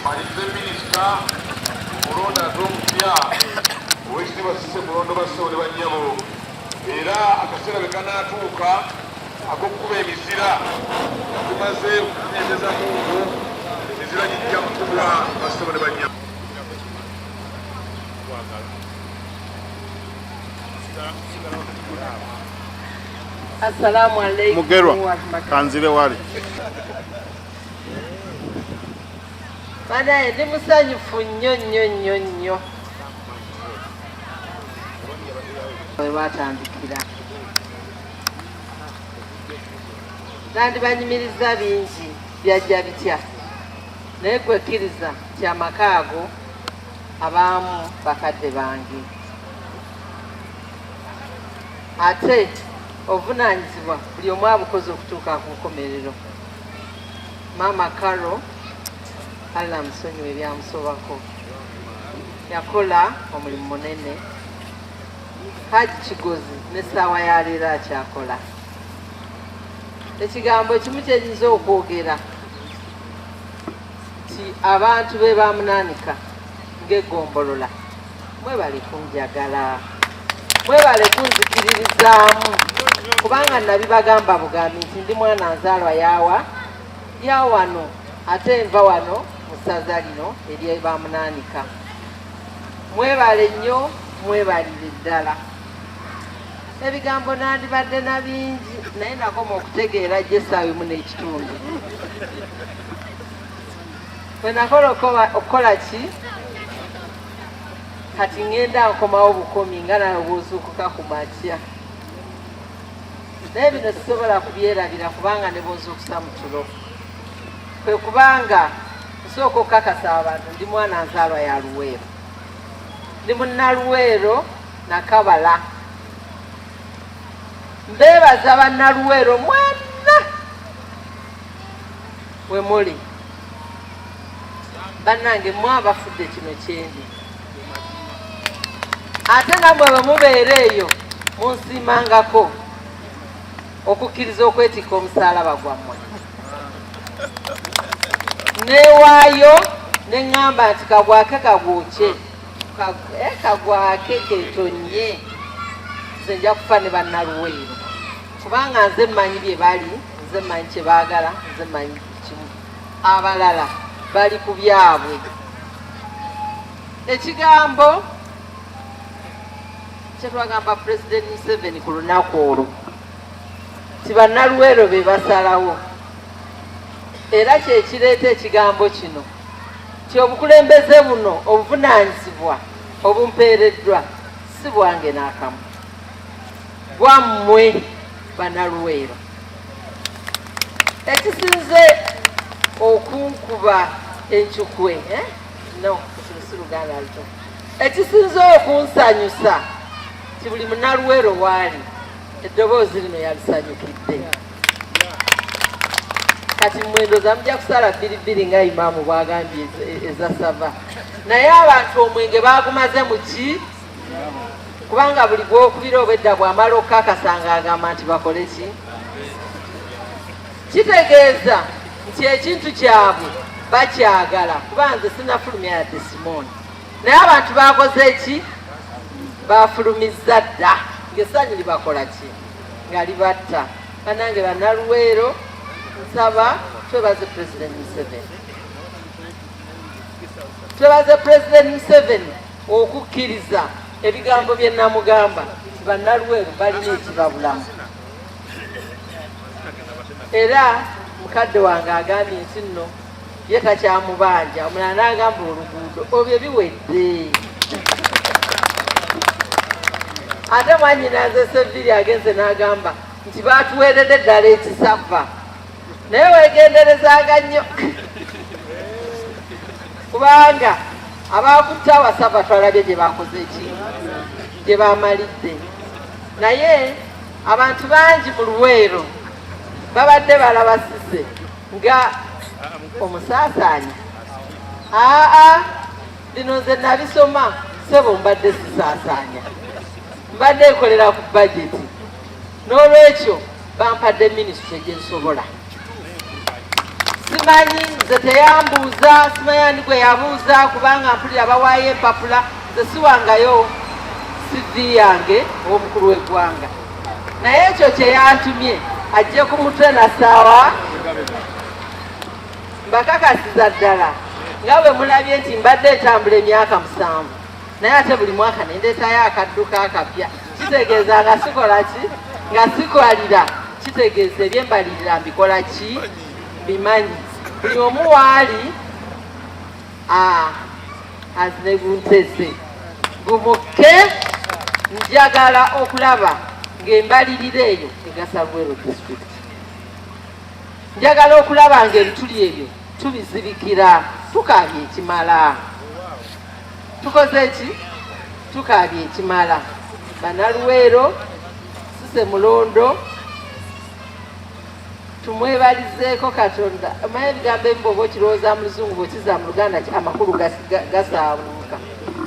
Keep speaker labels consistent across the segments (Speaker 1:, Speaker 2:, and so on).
Speaker 1: Malirize minisita omulonda ate omupya owekitiibwa Cissy Mulondo, bassebo ne bannyabo, era akaseera bwe kanaatuuka ak'okukuba emizira nga tumaze okunyegeza Mungu, emizira gijja kukubwa, bassebo ne bannyabo.
Speaker 2: Assalamu alaikum.
Speaker 3: Mugerwa
Speaker 2: warahmatullahi.
Speaker 3: Kanzire wali.
Speaker 2: Banaye, ndi musanyufu nnyo nnyo nnyo nnyo. We batandikira nandibanyumiriza bingi, byajja bitya, naye gwekkiriza nti amaka ago abaamu bakadde bange, ate obuvunaanyizibwa buli omu abukoze okutuuka ku nkomerero. Maama Caro, Allah amusonyiwe ebyamusobako, yakola omulimu munene. Haji Kigozi n'essaawa ya leero akyakola. Ekigambo ekimu kyenyinza okwogera nti abantu be bamunaanika ng'eggombolola, mwebale kunjagala, mwebale kunzikiririzaamu, kubanga nabibagamba bugambi nti ndi mwana nzaalwa yawa yawano, ate nva wano mu ssaza lino eryebamunaanika. Mwebale nnyo, mwebalire ddala. Ebigambo nandibadde na bingi, naye nakoma okutegeera gye essaawa emu n'ekitundu bwe nakola okukola ki. Kati ŋŋenda nkomawo bukomi nga nawe bw'ozuukuka ku makya, naye bino sisobola kubyerabira, kubanga ne bw'ozuukusa mu tulo kwe kubanga nsooka okukakasa abantu ndi mwana nzaalwa ya Luweero, ndi munnaluweero nakabala. Mbeebaza bannaluweero mwenna we muli. Bannange, mwe abafudde kino kyendi, ate nammwe bwe mubeera eyo munsiimangako okukkiriza okwetikka omusaalaba gwammwe. Neewaayo ne ŋŋamba nti kagwake kagwokye, kagwake ketonye, nze nja kufa ne bannaluweero, kubanga nze mmanyi bye bali, nze mmanyi kye baagala, nze mmanyi kimu. Abalala bali ku byabwe. Ekigambo kyetwagamba Pulezidenti Museveni ku lunaku olwo ti bannaluweero be basalawo, era kyekireeta ekigambo kino ti obukulembeze buno, obuvunaanyizibwa obumpeereddwa si bwange n'akamu, bwammwe bannaluweero. Ekisinze okunkuba encukwe, eh? No, kino si Luganda luto. Ekisinze okunsanyusa ti buli munnaluweero waali eddoboozi lino yalisanyukidde. Kati mwendoza mujja kusala bbiri bbiri nga imaamu bwagambye eza sava, naye abantu omwenge bagumaze muki, kubanga buli gwokubira obwedda bwamala okukakasanga agamba nti bakole ki. Kitegeeza nti ekintu kyabwe bakyagala, kuba nze sinafulumya yadde simooni, naye abantu bakoze ki? Bafulumizza dda ng'essanyu libakola ki nga libatta. Banange bannaluweero, nsaba twebaze President Museveni, twebaze President Museveni okukkiriza ebigambo bye namugamba nti bannaluweero balina ekibabulamu. Era mukadde wange agambye nti nno ye takyamubanja, omulala n'agamba oluguudo, obyo biwedde. Ate mwanyinaze Seviri agenze n'agamba nti batuweeredde ddala ekisava, naye weegenderezanga nnyo, kubanga abakutte awasava twalabye gye bakoze ki, gye bamalidde. Naye abantu bangi mu Luweero Babadde balaba Cissy nga omusaasaanya. Aa, bino nze nabisoma ssebo, mbadde sisaasaanya, mbadde nkolera ku bajeti. N'olwekyo bampadde minisitule gye nsobola. Simanyi nze teyambuuza, simanyi ani gwe yabuuza, kubanga mpulira bawaayo empapula. Nze siwangayo CV yange ow'omukulu w'eggwanga, naye ekyo kye yantumye ajje ku mutwe na ssaawa. Mbakakasiza ddala nga bwe mulabye nti mbadde ntambula emyaka 7, naye ate buli mwaka nendeetayo akadduka akapya. Kitegeeza nga sikola ki, nga sikwalira. Kitegeeza ebyembalirira mbikola ki, mbimanyi. Buli omu waali azine gunteze gumukke. Njagala okulaba ng'embalirira eyo egasa Luweero District. Njagala okulaba ng'ebituli ebyo tubizibikira. Tukaabye ekimala, tukoze ki, tukaabye ekimala. Banaluweero, Cissy Mulondo tumwebalizeeko Katonda. Omanyi ebigambo ebimu oba okirowooza mu Luzungu, bwekiza mu Luganda amakulu gasaabuuka.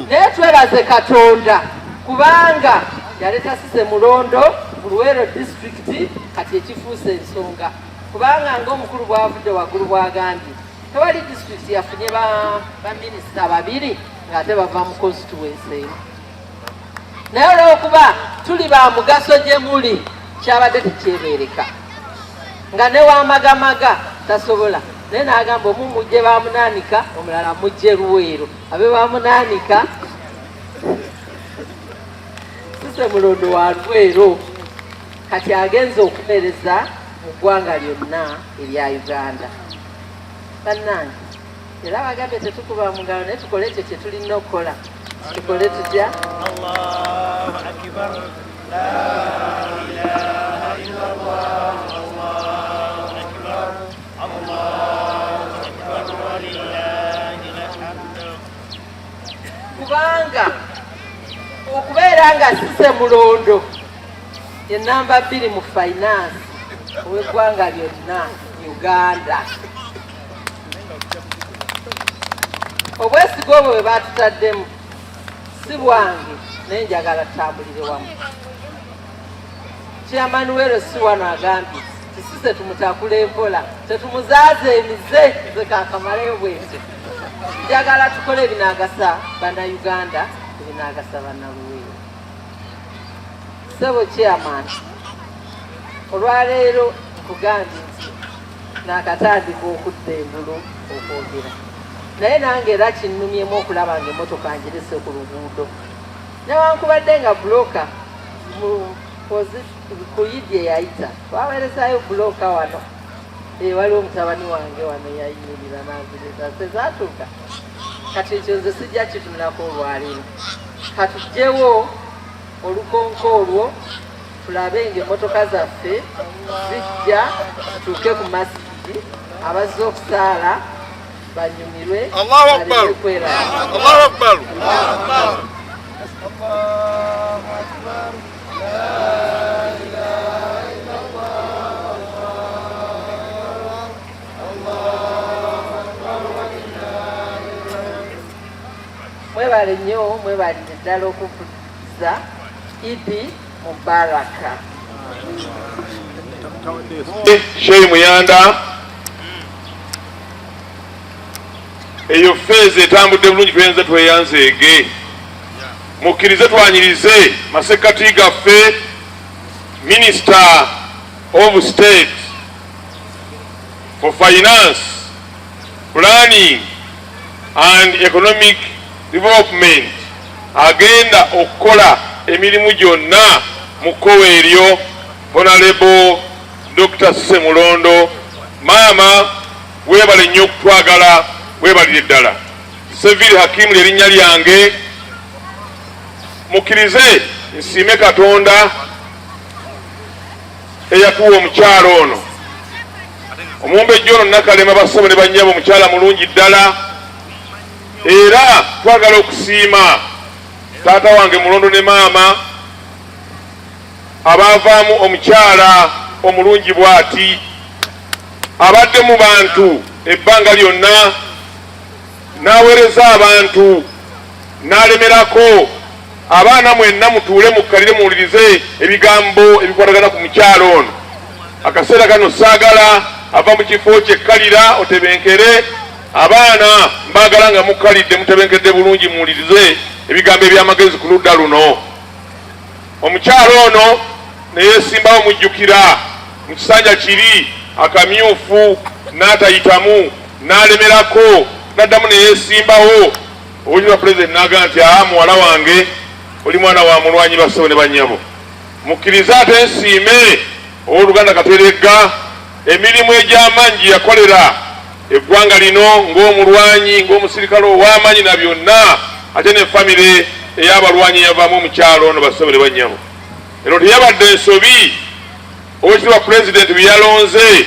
Speaker 2: Naye twebaze Katonda kubanga yaleeta Cissy Mulondo mu Luweero Disitulikiti. Kati ekifuusa ensonga, kubanga ng'omukulu bwavudde waggulu bwagambye, tewali disitulikiti yafunye baminisita babiri ng'ate bava mu constituency emu. Naye olw'okuba tuli ba mugaso gye muli, kyabadde tekyebeereka nga ne wamagamaga tasobola. Naye n'agamba omu mujje bamunaanika, omulala mujje Luweero abe bamunaanika. Cissy Mulondo wa Luweero, kati agenze okuweereza mu ggwanga lyonna erya Uganda. Bannange, era bagambye tetukuba mu ngalo, naye tukole ekyo kye tulina okukola. Tukole tutya?
Speaker 3: الله أكبر، لا إله إلا الله، الله أكبر، الله أكبر، ولله الحمد.
Speaker 2: Kubanga okubeera nga Cissy Mulondo ye namba 2 mu finance ow'eggwanga lyonna Uganda, obwesige obwo bwe batutaddemu si bwange, naye njagala tutambulire wamu. Chairman wero si wano agambye ti Cissy tumutakula empola, tetumuzaaza emize. Nze kakamaleyo bwentyo. Njagala tukole ebinaagasa Bannayuganda, ebinaagasa Bannaluweero. Ssebo chairman, olwaleero nkugambye nti naakatandika okudda engulu okwogera, naye nange era kinnumyemu okulaba nga emmotoka ngirese ku luguudo, newankubadde nga bulooka ku Idi eyayita twaweerezayo bulooka wano. Waliwo mutabani wange wano yayimirira n'azireta tezatuuka. Kati ekyo nze sijja kitunulako olwaleero. Katugyewo olukonko olwo, tulabe ng'emmotoka zaffe zijja tutuuke ku masigidi, abazze okusaala banyumirwe.
Speaker 1: Allahu Akbar.
Speaker 2: Baleme kweraba.
Speaker 1: Allahu Akbar.
Speaker 3: الله أكبر، لا إله إلا الله، الله أكبر، ولله الحمد.
Speaker 2: Mwebale nnyo, mwebalire ddala okumpuliriza. Idi mubaraka.
Speaker 1: Sheyi Muyanda, eyo feeza etambudde bulungi, tweyanze, tweyanzeege. Mukkirize twanyirize masekkati gaffe Minister of State for Finance, Planning and Economic Development, agenda okukola emirimu gyonna mu kkowa eryo, Honorable Dr. Cissy Mulondo. Maama, weebale nnyo okutwagala, weebalire ddala. Seviri Hakimu lyerinnya lyange. Mukkirize nsiime Katonda eyatuwa omukyalo ono, omumbejja ono Nakalema. Bassebo ne bannyabo, omukyala mulungi ddala. Era twagala okusiima taata wange Mulondo ne maama abaavaamu omukyala omulungi bw'ati. Abadde mu bantu ebbanga lyonna n'aweereza abantu n'alemerako. Abaana mwenna mutuule mukkalire muwulirize ebigambo ebikwatagana ku mukyala ono. Akaseera kano saagala ava mu kifo kye kkalira otebenkere. Abaana mbaagala nga mukkalidde mutebenkedde bulungi muwulirize ebigambo eby'amagezi ku ludda luno. Omukyala ono ne yeesimbawo mujjukira mu kisanja kiri akamyufu n'atayitamu n'alemerako n'addamu ne yeesimbawo. Owekitiibwa Pulezidenti n'agamba nti aa muwala wange oli mwana wa mulwanyi bassebo ne bannyabo. Mukkirize ate nsiime Owooluganda Kateregga emirimu egy'amaanyi gye yakolera eggwanga lino ng'omulwanyi, ng'omusirikale ow'amaanyi na byonna, ate ne famire ey'abalwanyi eyavaamu omukyala ono bassebo ne bannyabo. Eno teyabadde nsobi Owekitiibwa Pulezidenti bwe yalonze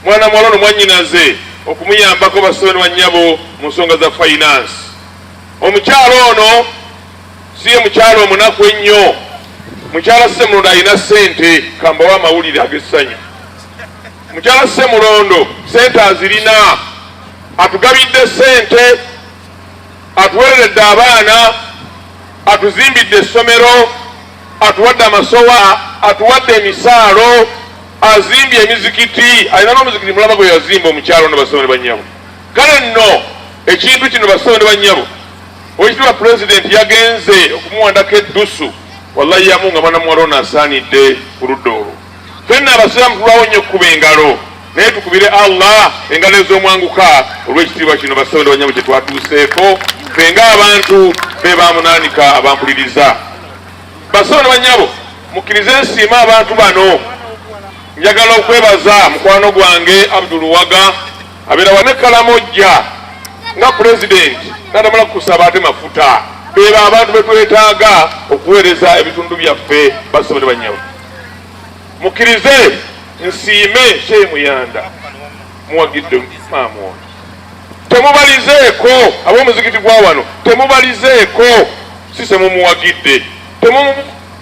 Speaker 1: mwana muwala ono mwannyinaze okumuyambako bassebo ne bannyabo mu nsonga za finance. Omukyala ono si ye mukyala omunaku ennyo. Mukyala Ssemulondo alina ssente, kambawe amawulire ag'essanyu. Mukyala Ssemulondo ssente azirina, atugabidde ssente, atuwereredde abaana, atuzimbidde essomero, atuwadde amasowa, atuwadde emisaalo, azimbye emizikiti, alina n'omuzikiti mulaba gwe yazimba omukyala ono bassebo ne bannyabo. Kale nno ekintu kino bassebo ne bannyabo, Owekitiibwa Pulezidenti yagenze okumuwandako eddusu, wallahi yamu nga mwana muwala ono asaanidde ku ludda olwo. Ffenna Abasiraamu tulwawo nnyo okukuba engalo, naye tukubire Allah engalo ez'omwanguka olw'ekitiibwa kino bassebo ne bannyabo kye twatuuseeko ffe ng'abantu be bamunaanika abampuliriza. Bassebo ne bannyabo, mukkirize nsiime abantu bano. Njagala okwebaza mukwano gwange Abdul Luwaga abeera wa ne Kalamojja nga pulezidenti n'atamala kusaba ate mafuta. Beebo abantu be twetaaga okuweereza ebitundu byaffe bassebo ne bannyabo. Mukkirize nsiime Sheikh Muyanda muwagidde maama ono. Temubalizeeko ab'omuzikiti gwa wano, temubalizeeko sise mumuwagidde,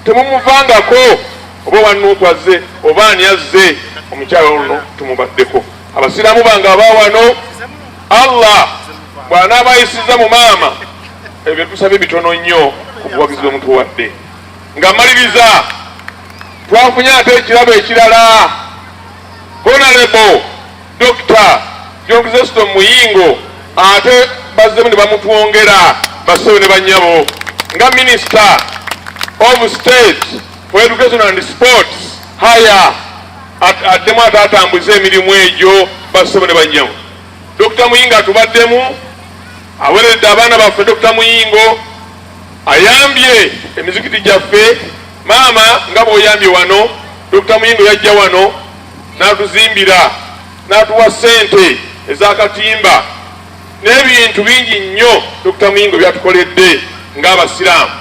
Speaker 1: temumuvangako oba owa Nuupu azze oba ani azze, omukyala ono tumubaddeko. Abasiraamu bange aba wano, Allah bw'anaabayisiza mu maama, ebyo tusabye bitono nnyo ku buwagizi bwe mutuwadde. Nga maliriza, twafunye ate ekirabo ekirala. Honorable Dr. John Chrysostom Muyingo ate bazzemu ne bamutwongera bassebo ne bannyabo nga Minister of State for Education and Sports haya addemu ate atambuze emirimu egyo bassebo ne bannyabo. Dr. Muyingo atubaddemu, awereredde abaana baffe. Dr. Muyingo ayambye emizikiti gyaffe. Maama nga bw'oyambye wano, Dr. Muyingo yajja wano n'atuzimbira, n'atuwa ssente ez'akatimba n'ebintu bingi nnyo Dr. Muyingo byatukoledde ng'Abasiraamu.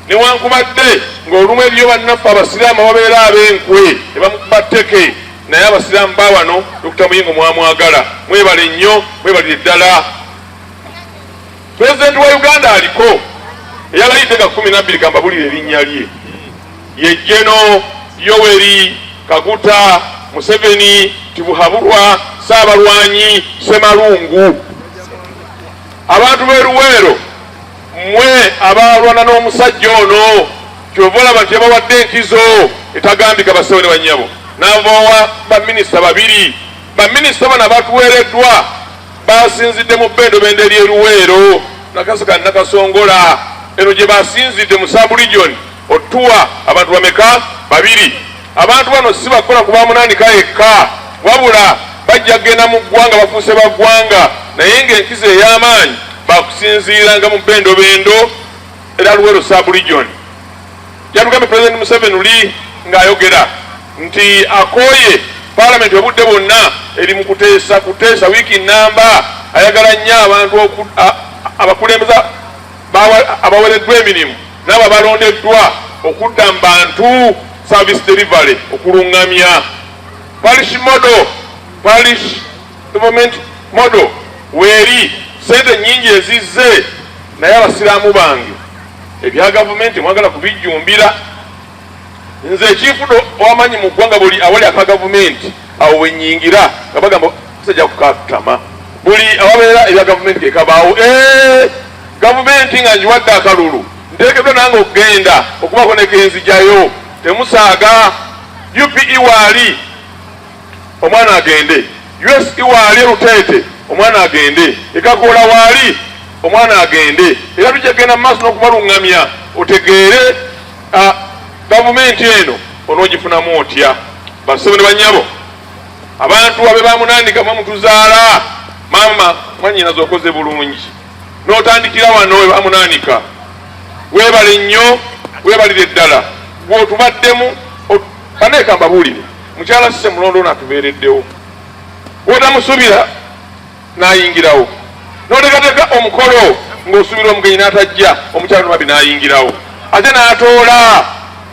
Speaker 1: Newankubadde ng'olumu eriyo bannaffe Abasiraamu ababeera ab'enkwe ne bamukuba tteke, naye Abasiraamu ba wano Dr. Muyingo mwamwagala. Mwebale nnyo, mwebalire ddala. Pulezidenti wa Uganda aliko eyalayidde nga 12 kambabulire erinnya lye ye Geno Yoweri Kaguta Museveni Tibuhaburwa Ssaabalwanyi Ssemalungu. Abantu b'e Luweero mmwe abaalwana n'omusajja ono, kyova olaba nti yabawadde enkizo etagambika bassebo ne bannyabo, n'abawa baminisita babiri. Baminisita bano abatuweereddwa basinzidde mu bbendobendo ery'e Luweero, Nakasaka Nakasongola, eno gye basinzidde mu sub-region otuwa abantu bameka? Babiri. Abantu bano si bakola ku bamunaanika yekka, wabula bajja kugenda mu ggwanga bafuuse ba ggwanga, naye ng'enkizo ey'amaanyi bakusinziiranga mu bbendobendo era Luweero sub-region. Yatugambye Pulezidenti Museveni luli ng'ayogera nti akooye Palamenti obudde bwonna eri mu kuteesa kuteesa wiiki nnamba, ayagala nnyo abantu abakulembeze abawereddwa emirimu n'abo abalondeddwa okudda mu bantu service delivery okulungamya parish model, parish development model weeri ssente nnyingi ezizze, naye abasiraamu bange ebya gavumenti mwagala kubijjumbira. Nze ekinfudo owamanyi mu ggwanga buli awali aka gavumenti Awo wenyingira nga bagamba sajja kukatama buli awabeera ebya gavumenti kekabaawo. Eh, gavumenti nga njiwadde akalulu, nteekeddwa nange okugenda okubako nekenzijayo. Temusaaga. UPE waali, omwana agende. USE waali, Eruteete, omwana agende. Ekakoola waali, omwana agende. Era tujja kugenda mu maaso n'okubaluŋŋamya otegeere gavumenti eno onoogifunamu otya. Bassebo ne bannyabo, abantu abe bamunaanika mwamutuzaala, maama mwanyinaze okoze bulungi n'otandikira wano we bamunaanika. Weebale nnyo, weebalire ddala gweotubaddemu. Baneeka mbabuulire, mukyala Sise Mulondo ono atubeereddewo, wotamusubira n'ayingirawo, n'oteekateeka omukolo ng'osuubira omugenyi n'atajja, omukyala Nomabi n'ayingirawo ate n'atoola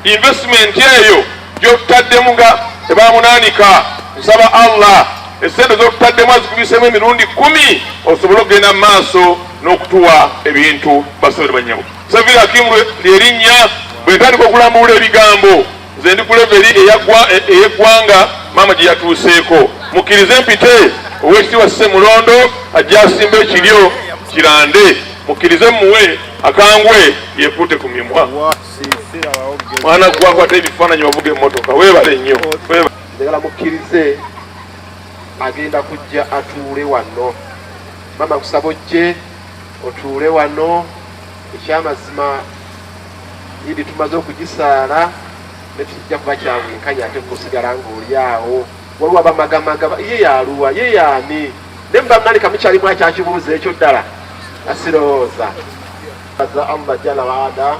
Speaker 1: investment eyo gy'otutaddemu nga tebamunaanika. Nsaba Allah esente z'otutaddemu azikubisemu emirundi 10 osobole okugenda mu maaso n'okutuwa ebintu. Bassebo ne bannyabo, Saviri Hakimu lyerinnya. Bwe ntandika okulambuula ebigambo, nze ndi ku level ey'eggwanga maama gye yatuuseeko. Mukkirize mpite Oweekitiibwa Sise Mulondo ajja asimba ekiryo kirande. Mukkirize muwe akangwe yekuute ku mimwa. Mwana gwakwata ebifaananyi, wavuga emmotoka, weebale nnyo.
Speaker 4: Njagala mukkirize, agenda kujja atuule wano. Maama, nkusaba ojje otuule wano. Ekyamazima Idi tumaze okugisaala, nekijja kuba kyabwenkanya ate kusigala ng'oli awo. Waliwo abamagamaga, ye yaluwa, ye yaani? Naye muba mukyalimu akyakibuuza ekyo ddala asirowooza za Allah jalla waala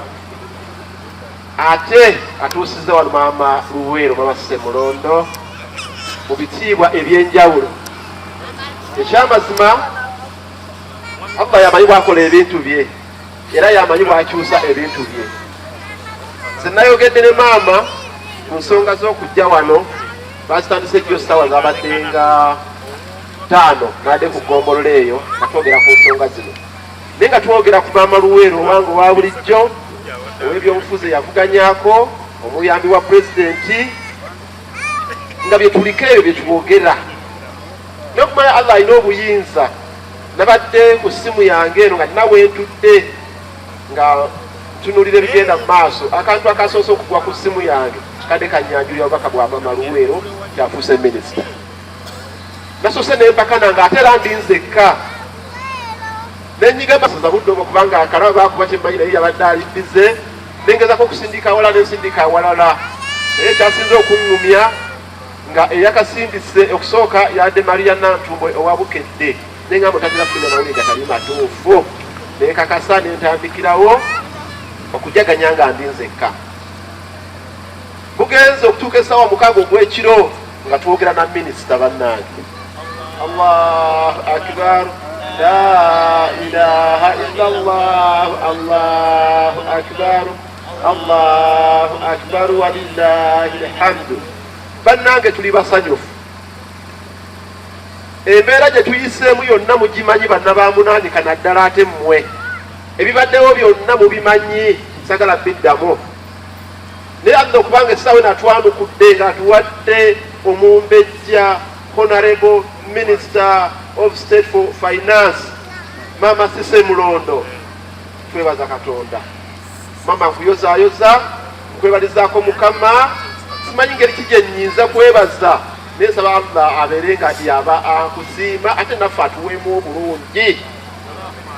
Speaker 4: ate atuusiza wano maama Luweero, maama Ssemulondo, mu bitiibwa ebyenjawulo. Ekyamazima Allah yamanyi bwakola ebintu bye, era yamanyi bwakyusa ebintu bye. Nze nayogedde ne maama ku nsonga z'okujja wano, bazitandise jjo ssaawa zabadde nga 5, nadde ku ggombolola eyo nga twogera ku nsonga zino, naye nga twogera ku maama Luweero owange owa bulijjo ow'ebyobufuzi eyavuganyako omuyambi wa pulezidenti, nga bye tuliko ebyo bye twogera. N'okumanya Allah alina obuyinza, nabadde ku ssimu yange eno nga nina wentudde nga ntunuulira ebigenda mu maaso. Akantu akasoose okugwa ku ssimu yange kadde kanyanjulira obubaka bwa mama Luweero kyafuuse minisita. Nasoose nempakana nga ate era ndi nzekka, nenyiga masaza budde obwo kubanga akalaba bakuba kyemmanyi, naye yabadde ali bize. Nengezako okusindika awalala, nensindika awalala, naye ekyasinze okuŋŋumya nga eyakasindise okusooka yadde Maria Nantumbwe owa Bukedde, nengamba otatera kufuna mawulire gatali matuufu. Nekakasa nentandikirawo okujaganya nga ndi nzekka. Bugenze okutuuka essaawa 6 ogw'ekiro nga twogera na minisita. Bannange, Allahu akbar, la ilaha illa Allah, Allahu akbar, Allahu akbar, walillahi lhamdu. Bannange, tuli basanyufu. Embeera gye tuyiseemu yonna mugimanyi, banna ba Munaanika, naddala ate mmwe ebibaddewo byonna mubimanyi, sagala biddamu. Naye Allah okubanga essaawa eno atwanukudde ng'atuwadde omumbejja Honorable Minister of State for Finance, Mama Sise Mulondo, twebaza Katonda. Mama, nkuyozaayoza, nkwebalizaako Mukama. Simanyi ngeri ki gye nnyinza kwebaza, naye nsaba Allah abeere nga yaba akusiima ate naffe atuweemu obulungi.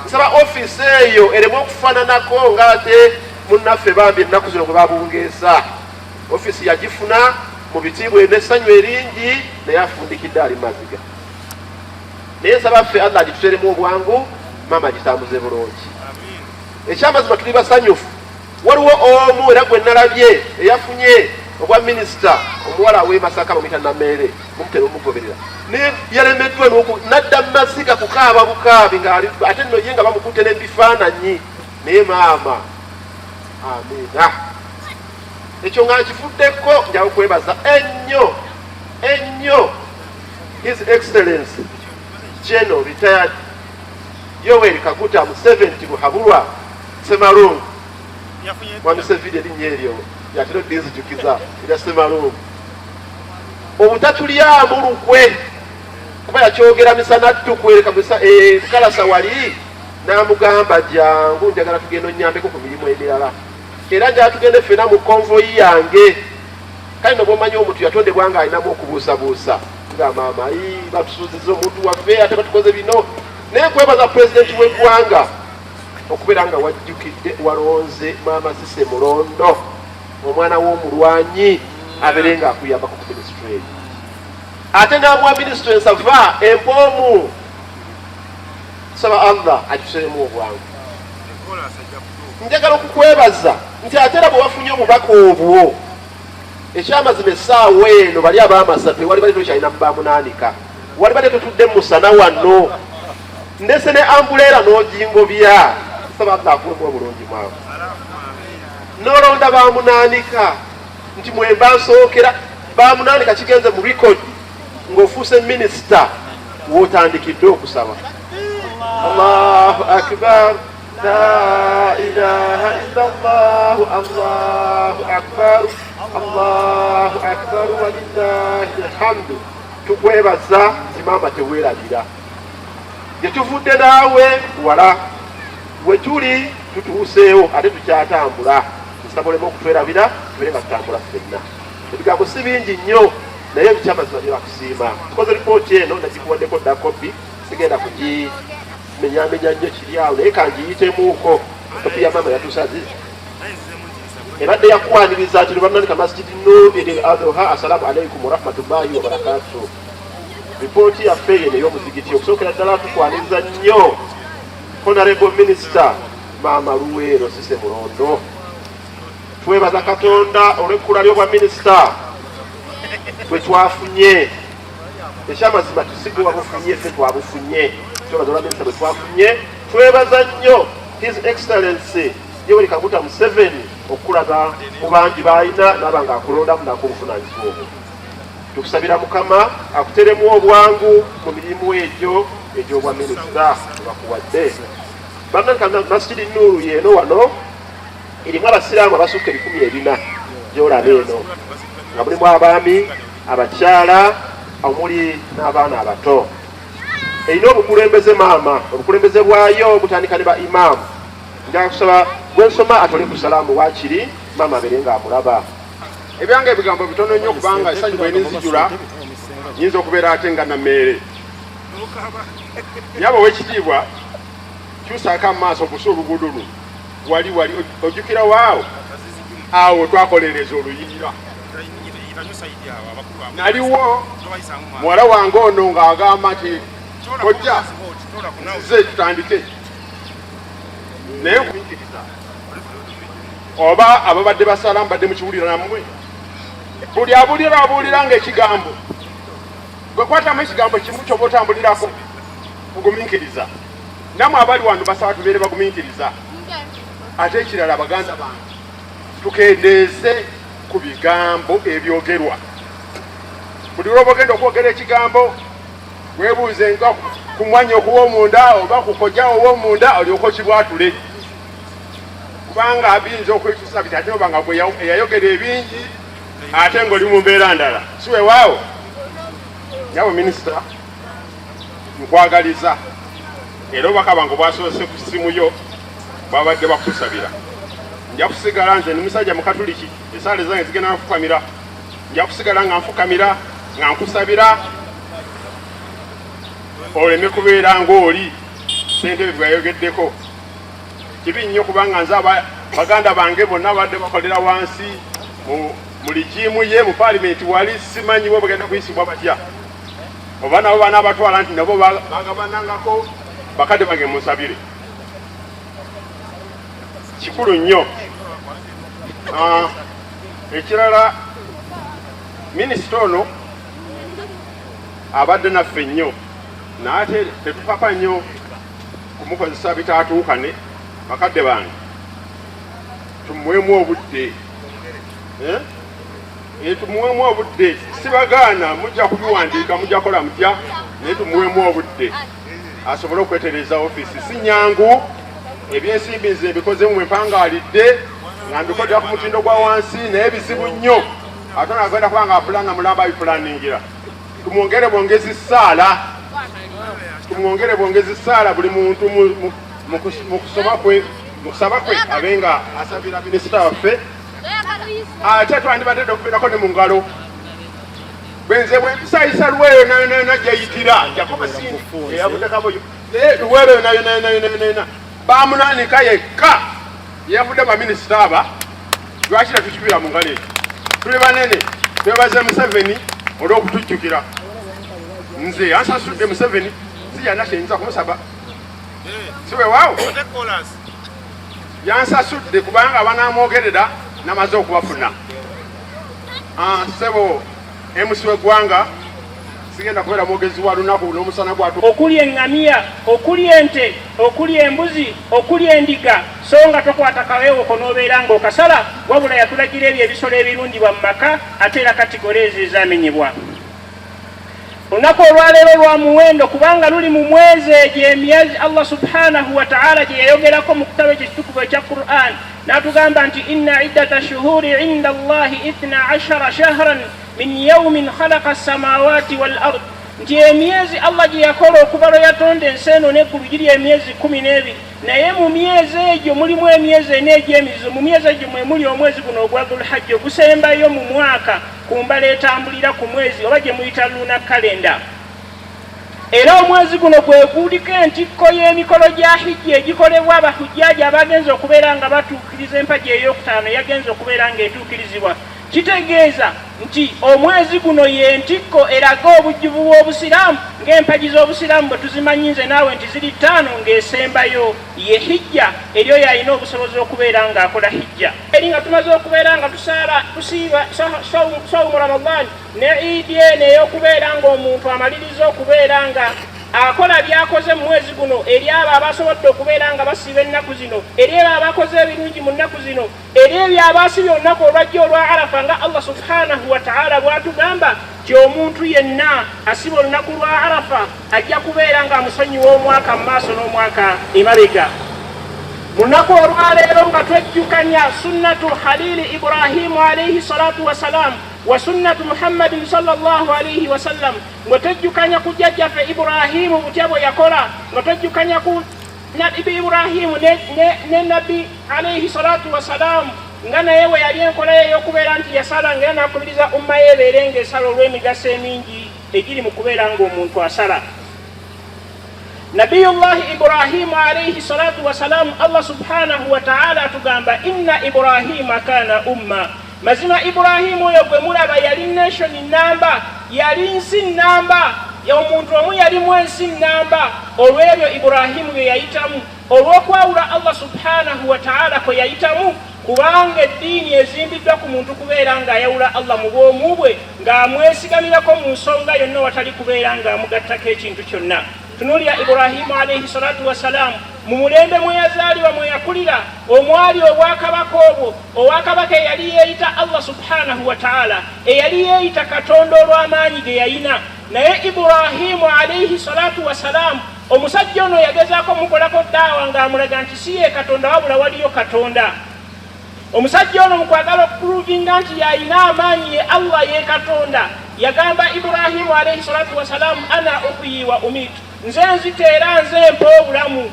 Speaker 4: Nsaba ofiisi eyo ereme okufaananako ng'ate munnaffe bambi ennaku zino gwe babungeesa. Ofiisi yagifuna mu bitiibwa n'essanyu eringi, naye afundikidde ali maziga. Naye nsaba ffe Allah agituteremu obwangu, maama agitambuze bulungi. Ekyamazima tuli basanyufu. Waliwo omu era gwe nalabye eyafunye obwa minisita, omuwala w'e Masaka bamuyita Nameere, mumutera omugoberera, naye yalemeddwa nadda mu maziga kukaaba bukaabi ng'ali ate nno ye nga bamukutte n'ebifaananyi. Naye maama, amiina. Ekyo nga nkivuddeko, njawo kwebaza ennyo ennyo His Excellence General Retired Yoweri Kaguta Museveni Tibuhaburwa Semalungu. Mwami Sevidi, erinnya eryo yatera odinzijukiza erya Semalungu. Obutatulyamu lukwe kuba yakyogera misana ttuku kalasa wali n'amugamba jangu njagala tugenda onnyambeko ku mirimu emirala era njagala tugende ffena mu konvoyi yange. Kale no bwomanyi omuntu yatondebwa nga alinamu okubuusabuusa nga maama batusuuziza omuntu waffe ate batukoze bino. Naye nkwebaza pulezidenti w'eggwanga okubeera nga wajjukidde walonze maama Cissy Mulondo omwana w'omulwanyi abeere nga akuyambako ku minisitule eyo ate n'amuwa minisitule ensava empoomu. Saba Allah agituseremu obwangu. Njagala okukwebaza nti ate era bwe wafunye obubaka obwo ekyamazima essaawa eno bali ab'amasa tewali bali tokyalina mubamunaanika wali badde totudde musana wano ndese ne ambuleera n'ogingobya. Saba Allah akuwemu obulungi mwavu n'olonda bamunaanika nti mwemba nsookera bamunaanika kigenze mu record ng'ofuuse minisita w'otandikidde okusaba. Allahu akbar la ilaha illa Allah Allahu akbar Allahu akbar walillahi alhamdu. Tukwebaza nti maama teweerabira gye tuvudde naawe wala we tuli tutuuseewo ate tukyatambula. Nsaba oleme okutwerabira tubeere nga tutambula ffenna. Ebigambo si bingi nnyo naye ebikyamazima byebakusiima. Tukoze ripooti eno nagikuwaddeko dda kopi, sigenda kugimenyamenya nnyo kiri awo naye kangiyitemuuko. Kopi ya maama yatuuse Azizi ebadde yakwaniriza nti lubananika Masjid Nur Idil Adha. Assalamu alaikum warahmatullahi wabarakatuh. Ripooti yaffe yeno ey'omuzigiti okusookera ddala tukwaniriza nnyo Honorable Minister Maama Luweero Cissy Mulondo. Twebaza Katonda olw'ekkula ly'obwa minisita bwe twafunye. Ekyamazima tusigwe wabufunye ffe twabufunye. Twebaza olwa minisita bwe twafunye. Twebaza nnyo His Excellency Yoweri Kaguta Museveni okulaga mu bangi b'alina n'aba ng'akulondamu n'akubuvunaanyizibwa obwo. Tukusabira Mukama akuteremu obwangu mu mirimu egyo egy'obwa minisita bakuwadde. Bannanka Masjidi Nuuru yeeno wano erimu abasiraamu abasukka 400 gy'olaba eno nga mulimu abaami, abakyala omuli n'abaana abato. Erina obukulembeze maama, obukulembeze bwayo butandika ne ba imaamu. Njagala kusaba gwensoma atole ku salaamu waakiri maama abeere ng'amulaba.
Speaker 1: Ebyange ebigambo bitono nnyo kubanga essanyu bwe nzijula nyinza okubeera ate nga nammeere. Nyabo ow'ekitiibwa kyusaako amaaso obusa oluguudo luno wali wali ojjukira waawo awo twakolereza oluyiira. Naliwo muwala wange ono ng'agamba nti kojja nzize tutandike naye nkumiikiriza oba ababadde basala mbadde mukiwulira nammwe buli abuulira abuulira ng'ekigambo gwe kwatamu ekigambo kimu kyoba otambulirako kugumiikiriza. Nammwe abali wano basaba tubeere bagumiikiriza. Ate ekirala baganda bange tukendeeze ku bigambo ebyogerwa. Buli lwoba ogenda okwogera ekigambo weebuuze nga ku mwanya okuwa omunda oba ku kojja ow'omunda olyoke okibwatule, kubanga biyinza okwekyusa biti ate oba nga gwe eyayogera ebingi ate ng'oli mu mbeera ndala. Si weewaawo nyabo minisita, nkwagaliza era obubaka bwange bwasoose ku ssimu yo bwabadde bakusabira. Nja kusigala nze ndi musajja mukatuliki, esaala zange zigenda nfukamira, nja kusigala nga nfukamira nga nkusabira oleme kubeera ng'oli ssentebe bwe yayogeddeko. Kibi nnyo kubanga nze baganda bange bonna badde bakolera wansi mu ligiimu ye mu paalimenti wali simanyi bo bagenda kuyisibwa batya oba nabo banaabatwala nti nabo bagabanangako. Bakadde bange munsabire, kikulu nnyo. Ekirala minisita ono abadde naffe nnyo naye ate tetupapa nnyo kumukozesa bitaatuukane. Bakadde bange tumuweemu obudde, tumuweemu obudde. Sibagaana, mujja kubiwandiika, mujja kukola mutya, naye tumuweemu obudde asobole okwetereeza ofiisi. Si nyangu, ebyensimbi nze mbikoze mu mpangaalidde nga mbikolera ku mutindo gwa wansi, naye bizibu nnyo. Ate nagenda kubanga apulana mulamba abipulaningira. Tumwongere bwongezi ssaala, tumwongere bwongezi ssaala. Buli muntu mu kusoma kwe, mu kusaba kwe, abe nga asabira minisita waffe. Ate twandibadde okubeerako ne mu ngalo bwenze bwempisayisa Luweero yonayonayona gyeyitira Jacobo Sindi eyavuddekabo, naye Luweero yonayonayonayonayona bamunanika yekka yavudde. Baminisita aba lwaki tetukibira mu ngalo? Ekyo tuli banene. Twebaze Museveni olw'okutujjukira. Nze ansasudde Museveni, siyana kyenyinza kumusaba, si weewaawo yansasudde, kubanga abanamwogerera namaze okubafuna. Ssebo MC w'eggwanga, sigenda kubeera mwogezi wa lunaku n'omusana gwatu.
Speaker 5: Okuli eŋŋamiya, okuli ente, okuli embuzi, okuli endiga, so nga tokwata kaweewoko n'obeera ng'okasala, wabula yatulagira ebyo ebisolo ebirundibwa mu maka, ate era category ezo ezamenyebwa. Olunaku olwaleero lwa muwendo kubanga luli mu mwezi egyo emyezi Allah subhanahu wataala gye yayogerako mu kitabo ekyo ekitukuvu ekya Quran, n'atugamba nti inna iddata shuhuri inda Allahi 12 shahran min yaumin khalaqa samawati wal ard, nti emyezi Allah gye yakola okuva lwe yatonda ensi eno n'eggulu giri emyezi 12, naye mu myezi egyo mulimu emyezi ena egy'emizizo. Mu myezi egyo mwe muli omwezi guno ogwa Dhulhajja, ogusembayo mu mwaka ku mbala etambulira ku mwezi oba gye muyita lunar calendar. Era omwezi guno gwe guliko entikko y'emikolo gya hijja egikolebwa abahujjaaji abagenza okubeera nga batuukiriza empagi ey'okutaano yagenza okubeera ng'etuukirizibwa. Kitegeeza nti omwezi guno y'entikko eraga obujjuvu bw'obusiraamu, ng'empagi z'obusiraamu bwe tuzimanyi nze naawe nti ziri ttaano, ng'esembayo ye hijja eri oyo alina obusobozi okubeera ng'akola hijja. Eri nga tumaze okubeera nga tusaala, tusiiba sawumu Ramadan ne iidi eno ey'okubeera ng'omuntu amaliriza okubeera nga akola by'akoze mu mwezi guno, eri abo abasobodde okubeera nga basiiba ennaku zino, eri abo abakoze ebirungi mu nnaku zino, eri ebyo abaasibye olunaku olwajja olwa Arafa, nga Allah subhanahu wataala bw'atugamba nti omuntu yenna asiba olunaku lwa Arafa ajja kubeera ng'amusonyiwa omwaka mu maaso n'omwaka emabega. Mu lunaku olwaleero nga twejjukanya sunnatu Khalili Ibrahimu alaihi salatu wassalam wa sunnatu Muhammadin sallallahu alaihi wasallam, nga twejjukanya ku jjajjaffe Ibrahimu butya bwe yakola, nga twejjukanya ku Nabbi Ibrahimu ne Nabbi alaihi salatu wassalamu, nga naye we yali enkola ye ey'okubeera nti yasala, nga era n'akubiriza umma ye ebeere ng'esala olw'emigaso emingi egiri mu kubeera ng'omuntu asala. Nabiyullahi Ibrahimu alaihi salatu wassalamu, Allah subhanahu wataala atugamba inna Ibrahima kana umma, mazima Ibrahimu oyo gwe mulaba yali nation namba, yali nsi namba, omuntu omu yalimu ensi namba, olw'ebyo Ibrahimu bye yayitamu, olw'okwawula Allah subhanahu wataala kwe yayitamu, kubanga eddiini ezimbiddwa ku muntu kubeera ng'ayawula Allah mu bwomu bwe, ng'amwesigamirako mu nsonga yonna watali kubeera ng'amugattako ekintu kyonna. Tunuulira Ibrahimu alaihi salatu wassalaamu, mu mulembe mwe yazaalibwa, mwe yakulira, omwali obwakabaka obwo, owakabaka eyali yeeyita Allah subhanahu wataala, eyali yeeyita Katonda olw'amaanyi ge yayina. Naye Ibrahimu alaihi salatu wassalaamu, omusajja ono yagezaako mukolako daawa ng'amulaga nti si ye Katonda, wabula waliyo Katonda. Omusajja ono mu kwagala okuprovinga nti yalina amaanyi, ye Allah, ye Katonda, yagamba Ibrahimu alaihi salatu wasalaamu, ana uhyi wa umitu, nze nzita era nze mpa obulamu.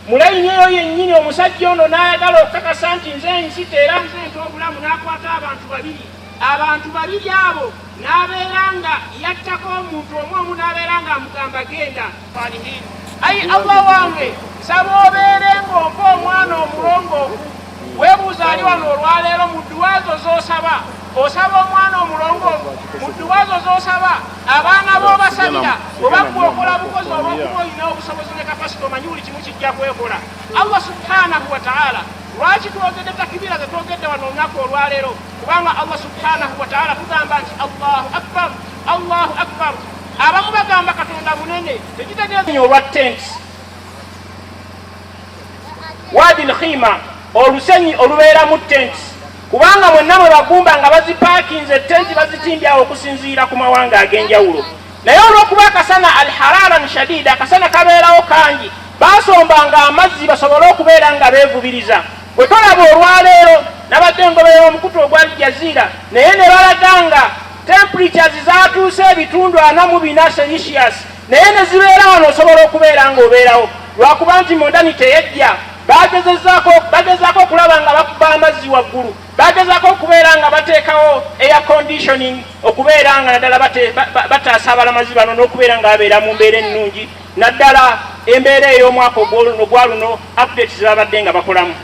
Speaker 5: Mulayini eyo yennyini omusajja ono n'ayagala okukakasa nti nze nzita era nze mpa obulamu, n'akwata abantu babiri. Abantu babiri abo n'abeera nga yattako omuntu omu omu, n'abeera ng'amugamba genda. Salihin, ayi Allah wange, nsaba obeere ng'ompa omwana omulongoofu. Weebuuza ali wano olwaleero, mu dduwa zo z'osaba, osaba omwana omulongoofu? Mu dduwa zo z'osaba, abaana b'obasabira, oba gwe okola bukozi olw'okuba olina obusobozi ne capacity, omanyi buli kimu kijja kwekola? Allah subhanahu wataala, lwaki twogedde takibira ze twogedde wano olunaku olwaleero? Kubanga Allah subhanahu wataala tugamba nti Allahu akbar, Allahu akbar. Abamu bagamba Katonda munene, tekitegeeza olwa tents, wadi lkhima, olusenyi olubeeramu tents, kubanga mwenna mwe bagumba nga bazipaakinze tenti, bazitimbye awo okusinziira ku mawanga ag'enjawulo. Naye olw'okuba akasana alhararan shadida, akasana kabeerawo kangi, basombanga amazzi basobole okubeera nga beevubiriza. Bwe tolaba olwaleero Nabadde ngoberera omukutu ogwa Aljazeera, naye ne balaga nga temperatures zatuuse ebitundu 44 Celsius, naye ne zibeera wano osobola okubeera ng'obeerawo, lwakuba nti mondani teyejja. Bagezaako okulaba nga bakuba amazzi waggulu, bagezaako okubeera nga bateekawo air conditioning, okubeera nga naddala bataasa abalamazi bano n'okubeera nga babeera mu mbeera ennungi, naddala embeera ey'omwaka ogwa luno updates babadde nga bakolamu.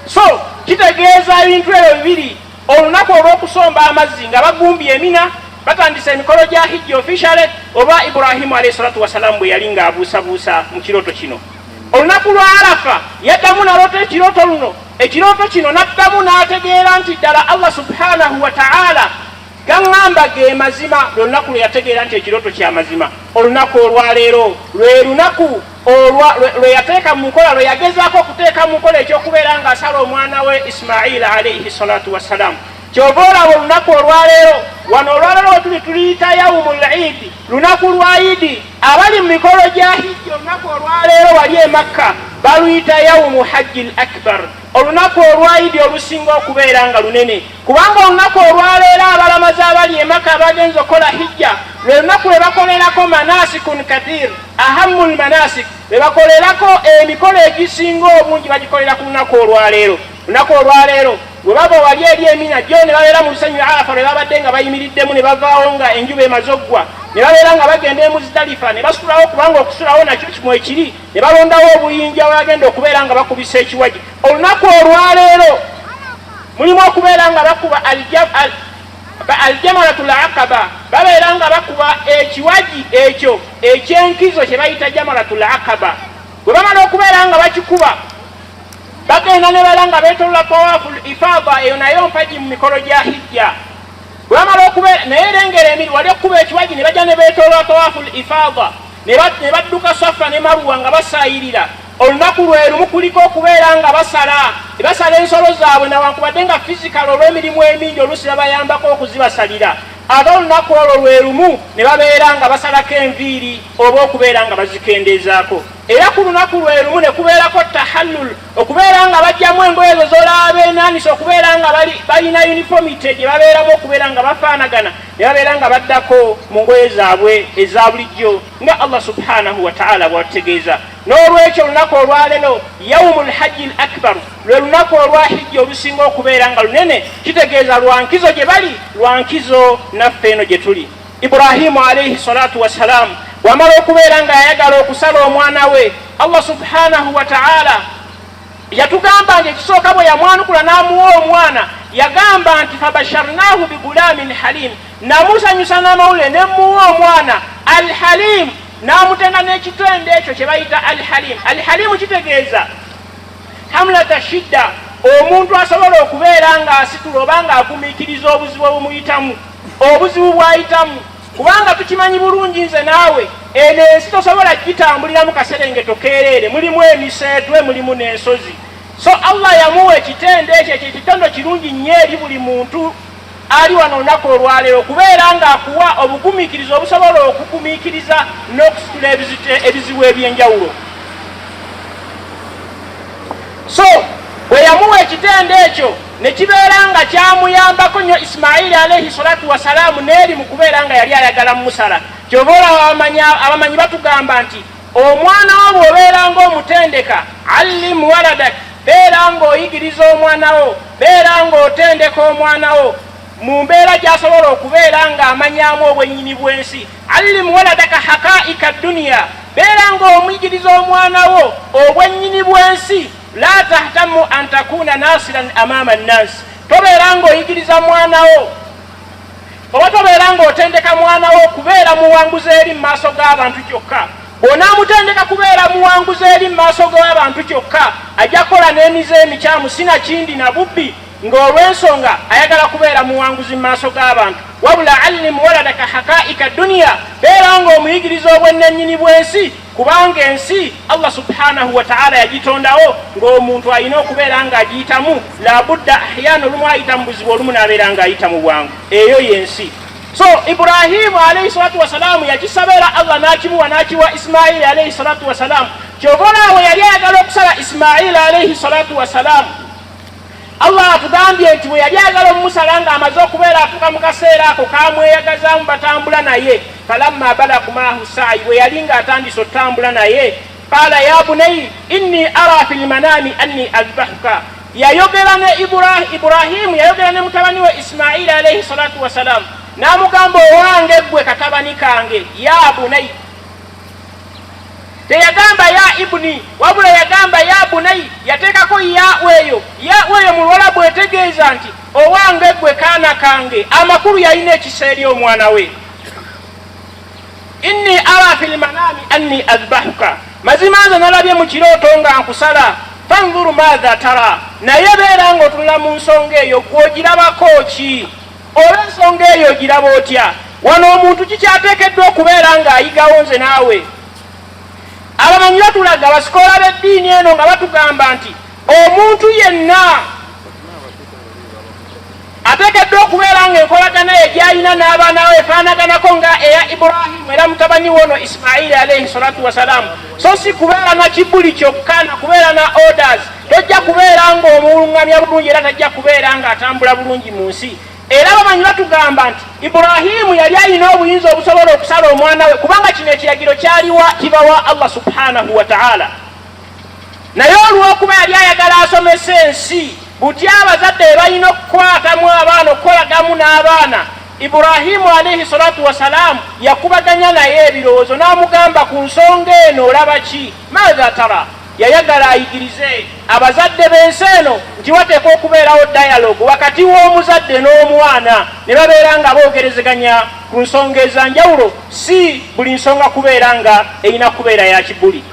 Speaker 5: So kitegeeza ebintu ebyo bibiri, olunaku olw'okusomba amazzi nga bagumbye emina, batandise emikolo gya hijja officially, oba Ibrahimu alayhi salatu wasalamu bwe yali ng'abuusabuusa mu kirooto kino. Olunaku lwa Arafa yaddamu naloota ekirooto luno, ekirooto kino n'addamu n'ategeera nti ddala Allah subhanahu wa ta'ala gaŋŋamba ge mazima. Lwe lunaku lwe yategeera nti ekirooto kya mazima. Olunaku olwaleero lwe lunaku lwe yateeka mu nkola, lwe yagezaako okuteeka mu nkola ekyokubeera ng'asala omwana we Ismaila alaihi salatu wassalamu. Kyova olaba olunaku olwaleero wano, olwaleero we tuli tuliyita yaumul idi, lunaku lwa idi. Abali mu mikolo gya hijja, olunaku olwaleero wali e Makka baluyita yaumu hajji l akbar, olunaku olwa idi olusinga okubeera nga lunene, kubanga olunaku olwaleero abalamazi abali e Makka abagenza okukola hijja lwe lunaku lwe bakolerako manasikun kathir, ahamu lmanasik, lwe bakolerako emikolo egisinga obungi, bagikolera ku lunaku olwaleero. Lunaku olwaleero bwe bava wali eri emina gyo ne babeera mu lusenyi lwa Arafa lwe babadde nga bayimiriddemu, ne bavaawo nga enjuba emaze oggwa, ne babeera nga bagenda e Muzidalifa ne basulawo, kubanga okusulawo nakyo kimwe ekiri, ne balondawo obuyinja bwe bagenda okubeera nga bakubisa ekiwagi. Olunaku olwaleero mulimu okubeera nga bakuba aljamaratul aqaba, babeera nga bakuba ekiwagi ekyo ekyenkizo kye bayita jamaratul aqaba. Bwe bamala okubeera nga bakikuba, bagenda ne bala nga beetolola tawafu ifada, eyo nayo mpagi mu mikolo gya hijja. Bwe bamala okubeera naye erengera emiri wali okukuba ekiwagi, ne bajja ne beetolola tawafu ifada, ne badduka Safa ne Maruwa nga basaayirira. Olunaku lwe lumu kuliko okubeera nga basala ensolo zaabwe, nawankubadde nga physical olw'emirimu emingi oluusi babayambako okuzibasalira. Ate olunaku olwo lwe lumu ne babeera nga basalako enviiri oba okubeera nga bazikendeezaako. Era ku lunaku lwe lumu ne kubeerako tahallul, okubeera nga bajjamu engoye ezo z'olaba beenaanisa, okubeera nga balina uniformity gye babeeramu, okubeera nga bafaanagana, ne babeera nga baddako mu ngoye zaabwe eza bulijjo nga Allah subhanahu wa ta'ala bw'atutegeeza. N'olwekyo olunaku olwaleero yaumu lhajji l akbar, lwe lunaku olwa hijja olusinga okubeera nga lunene, kitegeeza lwa nkizo gye bali, lwa nkizo naffe eno gye tuli. Ibrahimu alaihi salatu wassalamu bw'amala okubeera nga yayagala okusala omwana we, Allah subhanahu wa ta'ala yatugamba nti ekisooka bwe yamwanukula n'amuwa omwana, yagamba nti fabasharnahu bigulamin halim, namusanyusa n'amawulire ne muwa omwana alhalim, n'amutenda n'ekitendo ekyo kye bayita alhalim. Alhalimu kitegeeza hamlata shidda, omuntu asobola okubeera ng'asitula oba ng'agumiikiriza obuzibu obumuyitamu, obuzibu bw'ayitamu, kubanga tukimanyi bulungi nze naawe, eno ensi tosobola gitambuliramu kaserengeto keereere, mulimu emiseetwe, mulimu n'ensozi. So Allah yamuwa ekitendo ekyo. Ekyo ekitendo kirungi nnyo eri buli muntu ali wano olunaku olwaleero, okubeera ng'akuwa obugumiikiriza obusobola okugumiikiriza n'okusitula ebizibu ebyenjawulo. So bwe yamuwa ekitendo ekyo ne kibeera nga kyamuyambako nnyo Isimaili alaihi salatu wasalaamu n'eri mu kubeera nga yali ayagala mumusala. Kyova olaba abamanyi batugamba nti omwana wo bw'obeera ng'omutendeka, allim waladak, beera ng'oyigiriza omwana wo, beera ng'otendeka omwana wo mu mbeera gy'asobola okubeera ng'amanyamu obwennyini bw'ensi. Allim waladaka hakaika duniya, beera ng'omuyigiriza omwana wo obwennyini bw'ensi. La tahtamu an takuna nasiran amama nnansi, tobeera ng'oyigiriza mwana wo oba tobeera ng'otendeka mwana wo kubeera muwanguzi eri mu maaso g'abantu kyokka. Bw'onaamutendeka kubeera muwanguzi eri mu maaso g'abantu kyokka, ajja kukola n'emize emikyamu, sinakindi na bubbi, ng'olw'ensonga ayagala kubeera muwanguzi mu maaso g'abantu. Wabula allim waladaka hakaika duniya, beera ng'omuyigiriza obwennennyini bw'ensi, kubanga ensi Allah subhanahu wataala yagitondawo ng'omuntu alina okubeera ng'agiyitamu labudda ahyana, olumu ayita mu buzibu, olumu n'abeera ng'ayita mu bwangu. Eyo yensi. So Ibrahimu alaihi salatu wasalaamu yakisaba era Allah n'akimuwa, n'akiwa Isimaili alaihi salatu wasalaamu. Kyova olaawe yali ayagala okusala Isimaili alaihi salatu wasalaamu. Allah atugambye nti bwe yali ayagala omumusala ng'amaze okubeera atuuka mu kaseera ako kamweyagazaamu batambula naye. Falamma balagu maahu saayi, bwe yali ng'atandise otambula naye, qaala ya bunayi inni ara fi lmanami anni azbahuka. Yayogera ne Ibrahimu, yayogera ne mutabani we Ismaili alaihi salatu wassalaamu, n'amugamba owange ggwe katabani kange, ya bunayi. Teyagamba ya ibuni, wabula yagamba ya bunayi, yateekako ya weeyo. Ya weeyo mu Luwalabu etegeeza nti owange ggwe kaana kange. Amakulu yalina ekisa eri omwana we. Inni ara fil manami anni azbahuka, mazima nze nalabye mu kirooto nga nkusala. Fanzuru maatha tara, naye beera ng'otunula mu nsonga eyo, gw'ogirabako ki? Oba ensonga eyo ogiraba otya? Wano omuntu kikyateekeddwa okubeera ng'ayigawo nze naawe. Abamanyi batulaga, basikoola b'eddiini eno nga batugamba nti omuntu yenna ateekeddwa okubeera ng'enkolagana ye gy'alina n'abaana we efaanaganako nga eya Iburahimu era mutabani we ono Isimaili alaihi salatu wasalaamu, so si kubeera na kibuli kyokka na kubeera na orders. Tojja kubeera ng'omuluŋŋamya bulungi era tajja kubeera ng'atambula bulungi mu nsi. Era bamanyi batugamba nti Iburahimu yali alina obuyinza obusobola okusala omwana we, kubanga kino ekiragiro kyaliwa kiva wa Allah subhanahu wa ta'ala. Naye olw'okuba yali ayagala asomese ensi butya abazadde bwe balina okukwatamu abaana, okukolagamu n'abaana, Iburahimu alaihi salatu wasalaamu yakubaganya naye ebirowoozo n'amugamba ku nsonga eno olaba ki? Maatha tara. Yayagala ayigirize abazadde b'ensi eno nti wateekwa okubeerawo dialogue wakati w'omuzadde n'omwana, ne babeera nga boogerezeganya ku nsonga ezanjawulo, si buli nsonga kubeera nga erina kubeera ya kibuli.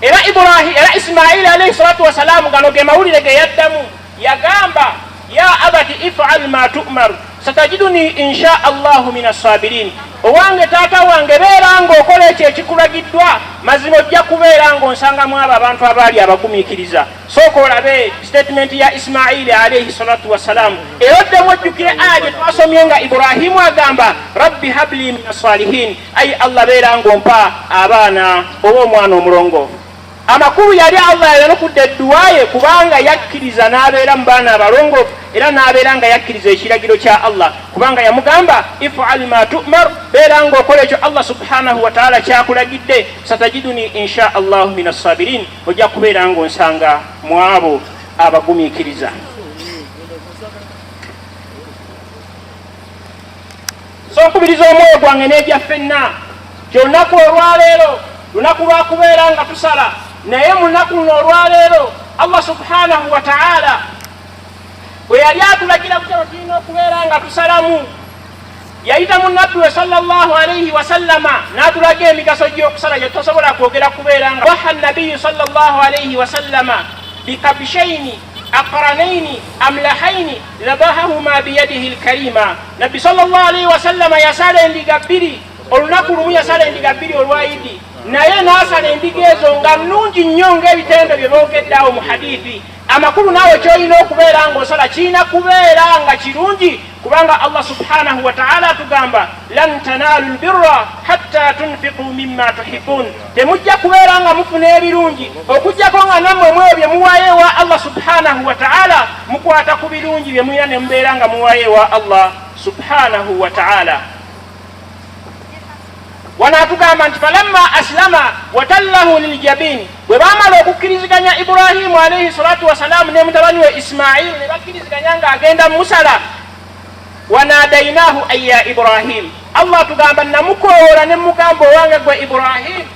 Speaker 5: Era Ibrahim, era Ismaili alaihi salatu wasalaamu gano ge mawulire ge yaddamu. Yagamba ya abati ifal ma tumaru satajiduni insha allahu min assabirin, owange taata wange beera ng'okola ekyo ekikulagiddwa, mazima ojja kubeera ng'onsangamu abo abantu abaali abagumiikiriza. Sooka olabe sitatimenti ya Ismaili alaihi salatu wassalaamu, era oddemu ojjukire aya gye twasomye nga Ibrahimu agamba rabbi habli min assalihin, ayi Allah beera ng'ompa abaana oba omwana omulongoofu. Amakulu yali Allah yayanukudde edduwa ye kubanga yakkiriza n'abeera mu baana abalongoofu, era n'abeera nga yakkiriza ekiragiro kya Allah, kubanga yamugamba ifal ma tumar, beera ng'okola ekyo Allah subhanahu wataala kyakulagidde, satajiduni insha allahu min assabirin, ojja kubeera ng'onsanga mu abo abagumiikiriza. So nkubiriza omwoyo gwange n'egya ffenna nti olunaku olwaleero lunaku lwa kubeera nga tusala, naye mu lunaku luno olwaleero Allah subhanahu wa ta'ala bwe yali atulagira butya bwe tulina okubeera nga tusalamu, yayita mu nabbi we sallallahu alaihi wasallama n'atulaga emigaso gy'okusala gye tutasobola kwogera kubeera nga waha nabiyu sallallahu alaihi wasallama bikabishaini aqranaini amlahaini dhabahahuma biyadihi lkarima. Nabbi sallallahu alaihi wasallama yasala endiga bbiri olunaku lumu, yasala endiga bbiri olwa Idi, naye n'asala endiga ezo nga nnungi nnyo ng'ebitendo bye boogedde awo mu hadithi. Amakulu naawe ky'olina okubeera ng'osala kirina kubeera nga kirungi, kubanga Allah subhanahu wa ta'ala atugamba lan tanalu lbirra hatta tunfiqu mimma tuhibbun, temujja kubeera nga mufuna ebirungi okuggyako nga nammwe mweyo bye muwaayo ewa Allah subhanahu wa ta'ala mukwata ku birungi bye mulina ne mubeera nga muwaayo ewa Allah subhanahu wa ta'ala. Wano atugamba nti falamma aslama watallahu liljabin, bwe baamala okukkiriziganya Iburahimu alaihi salatu wasalaamu ne mutabani we Ismailu ne bakkiriziganya ng'agenda musala, wanadainahu aya Ibrahim, Allah atugamba namukowoola ne mugamba owange gwe Ibrahim,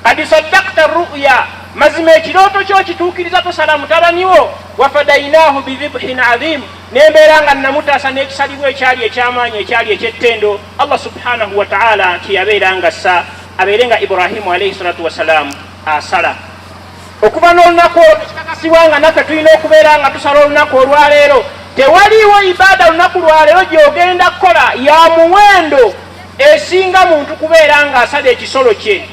Speaker 5: kad saddakta ruya, mazima ekirooto kyo kituukiriza, tosala mutabani wo, wafadainahu bidhibhin adhim, nembeera nga namutaasa n'ekisalibwa ekyali eky'amaanyi ekyali eky'ettendo Allah subhanahu wa ta'ala kye yabeera nga ssa abeere nga Ibrahimu alaihi salatu wassalaamu asala. Okuva n'olunaku olwo tekikakasibwa nga naffe tulina okubeera nga tusala olunaku olwaleero. Tewaliiwo ibaada lunaku lwaleero gy'ogenda kukola ya muwendo esinga muntu kubeera ng'asala ekisolo kye,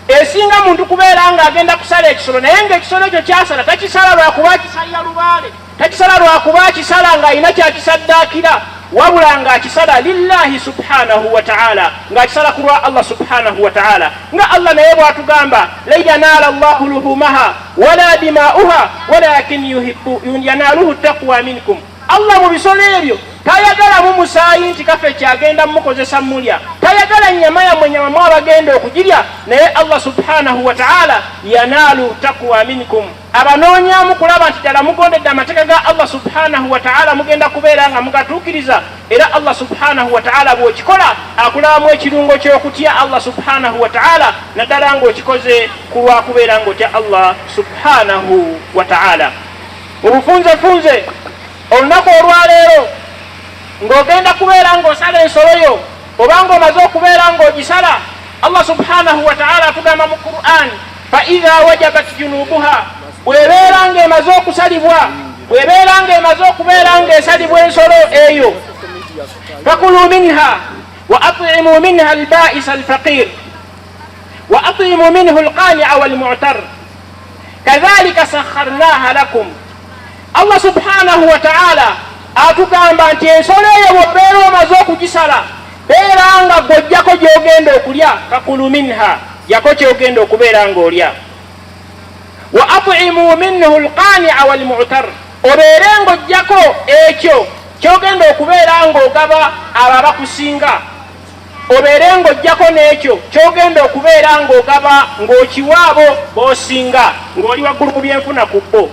Speaker 5: esinga muntu kubeera ng'agenda kusala ekisolo, naye ng'ekisolo ekyo kyasala takisala lwakuba akisalira lubaale, takisala lwakuba akisala ng'alina kyakisaddaakira. Wabula ng'akisala lillahi subhanahu wa ta'ala, ng'akisala ku lwa Allah subhanahu wa ta'ala, nga Allah naye bw'atugamba lan yanaala llahu luhumaha wala dima'uha walakin yuhibbu yanaluhu taqwa minkum. Allah mu bisolo ebyo tayagalamu musaayi nti kafe kyagenda mukozesa mulya, tayagala nnyama yammwe, nyama mu abagenda okugirya, naye Allah subhanahu wa ta'ala yanaalu taqwa minkum, abanoonyamu kulaba nti ddala mugondedde amateeka ga Allah subhanahu wa ta'ala, mugenda kubeera nga mugatuukiriza. Era Allah subhanahu wa ta'ala bw'okikola akulabamu ekirungo ky'okutya Allah subhanahu wa ta'ala, naddala ng'okikoze ku lwakubeera ng'otya Allah subhanahu wa ta'ala. Mu bufunzefunze, olunaku olwaleero ng'ogenda kubeera ng'osala ensolo yo oba ng'omaze okubeera ng'ogisala, Allah subhanahu wa ta'ala atugamba mu Qur'an, fa idha wajabat junubuha, bw'ebeera ng'emaze okusalibwa, bw'ebeera ng'emaze okubeera ng'esalibwa ensolo eyo, fakulu minha wa at'imu minha alba'isa alfaqir wa at'imu minhu alqani'a walmu'tar kadhalika sakharnaha lakum. Allah subhanahu wa ta'ala atugamba nti ensolo eyo bw'obeera omaze okugisala, beera nga gw'ojjako gy'ogenda okulya, fakulu minha, jako ky'ogenda okubeera ng'olya, wa at'imu minhu alqani'a walmu'tar, obeere ng'ojjako ekyo ky'ogenda okubeera ng'ogaba abo abakusinga, obeere ng'ojjako n'ekyo ky'ogenda okubeera ng'ogaba ng'okiwa abo b'osinga ng'oli waggulu mu byenfuna ku bo.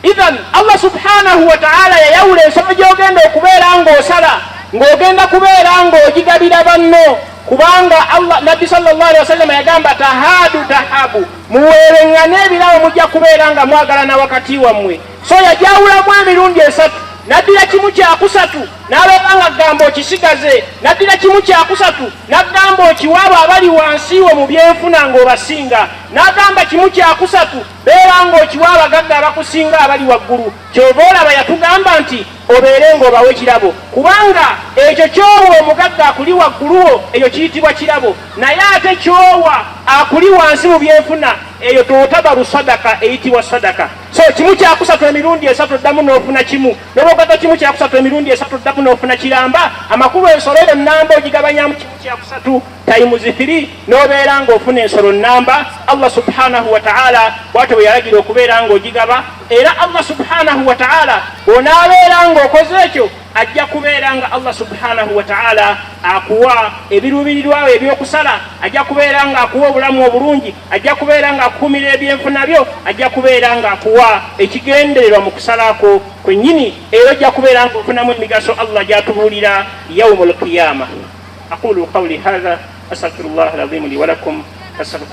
Speaker 5: Idhan Allah subhanahu wa ta'ala yayawula ensolo gy'ogenda okubeera ng'osala ng'ogenda kubeera ng'ogigabira banno, kubanga Allah Nabbi sallallahu alaihi wasallam yagamba tahaadu tahabu, muweereŋŋane ebirabo mujja kubeera nga mwagalana wakati wammwe. So yajawulamu emirundi esatu, n'addira kimu kyakusatu n'abeera nga gamba okisigaze, n'addira kimu kyakusatu n'agamba okiwaabo abali wansi wo mu byenfuna ng'obasinga, n'agamba kimu kyakusatu beera ng'okiwa abagagga abakusinga abali waggulu. Kyova olaba yatugamba nti obeere ng'obawa ekirabo, kubanga ekyo ky'owa omugagga akuli waggulu wo ekyo kiyitibwa kirabo, naye ate ky'owa akuli wansi mu byenfuna eyo totabaru sadaka, eyitibwa sadaka. So kimu kyakusatu emirundi esatu oddamu n'ofuna kimu, n'obwogatta kimu kyakusatu emirundi esatu oddamu n'ofuna kiramba. Amakulu ensolo eyo nnamba ogigabanyamu kimu kyakusatu times 3 n'obeera ng'ofuna ensolo nnamba. Allah subhanahu wa ta'ala bw'atyo bwe yalagira okubeera ng'ogigaba, era Allah subhanahu wa ta'ala bw'onaabeera ng'okoze ekyo ajja kubeera nga Allah subhanahu wa ta'ala akuwa ebiruubirirwawo ebyokusala, ajja kubeera nga akuwa obulamu obulungi, ajja kubeera nga akukumira ebyenfuna byo, ajja kubeera nga akuwa ekigendererwa mu kusalako kwennyini, era ojja kubeera nga ofunamu emigaso Allah gy'atubuulira yaumul qiyama. Aqulu qawli hadha astaghfirullah alazim li wa lakum fastaghfiruhu.